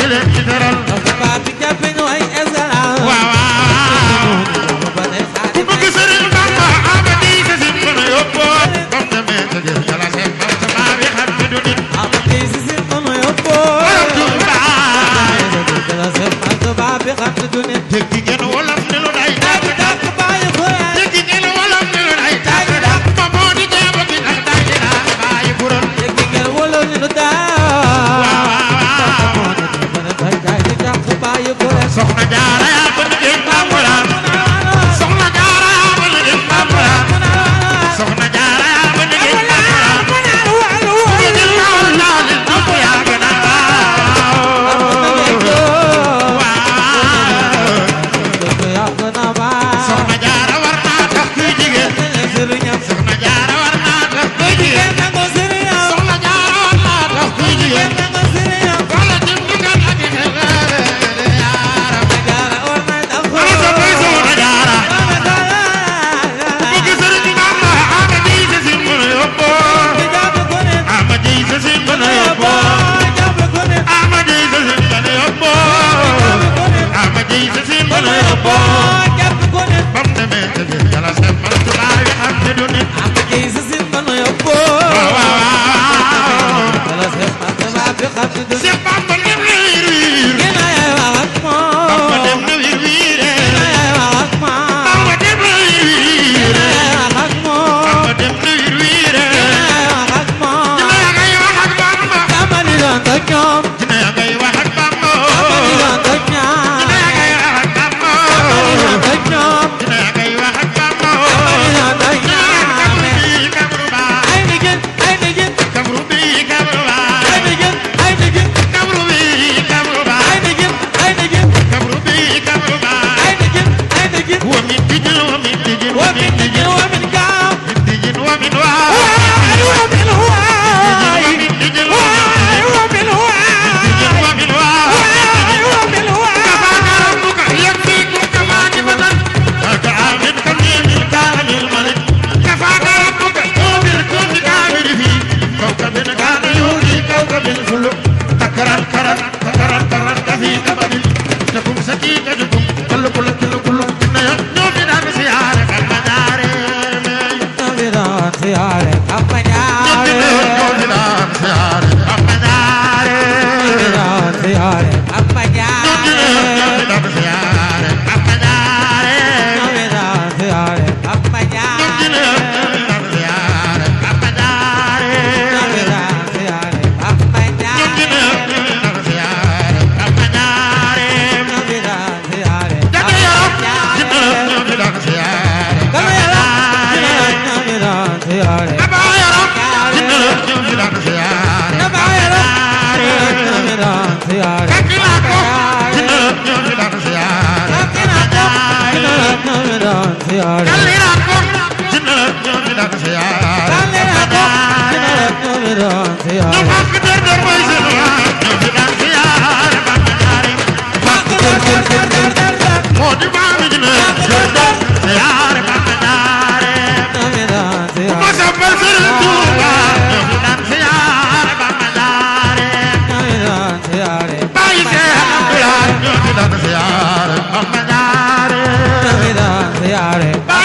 leen ci teral Papi jàppe ñu ay esala waaw ku bëgg Sëriñ Bamba amadi sa sin mën a yóbboo bam demee ca jëf yàlla seen bam sa maa bi xam ne du nit amadi si sin mën a yóbboo borom Tuuba yàlla seen bam sa maa bi xam ne du nit dégg ngeen wolof ne lu day dàkk dàkk bàyyi kuréel dégg ngeen wolof ne lu day dàkk ma moo di jaaba gi ndax day dina bàyyi kuréel dégg ngeen wolof ne lu daa soxna Jaara yaa bëgg ngeen Bambara soxna Jaara yaa bëgg ngeen Bambara soxna Jaara yaa bëgg ngeen Bambara ngeen laal laal nopp yaa gën a waaw soxna Jaara war naa tax kuy jigéen soxna Jaara war naa tax kuy jigéen soxna Jaara war naa tax kuy jigéen wala dim du kan ak xel Bye.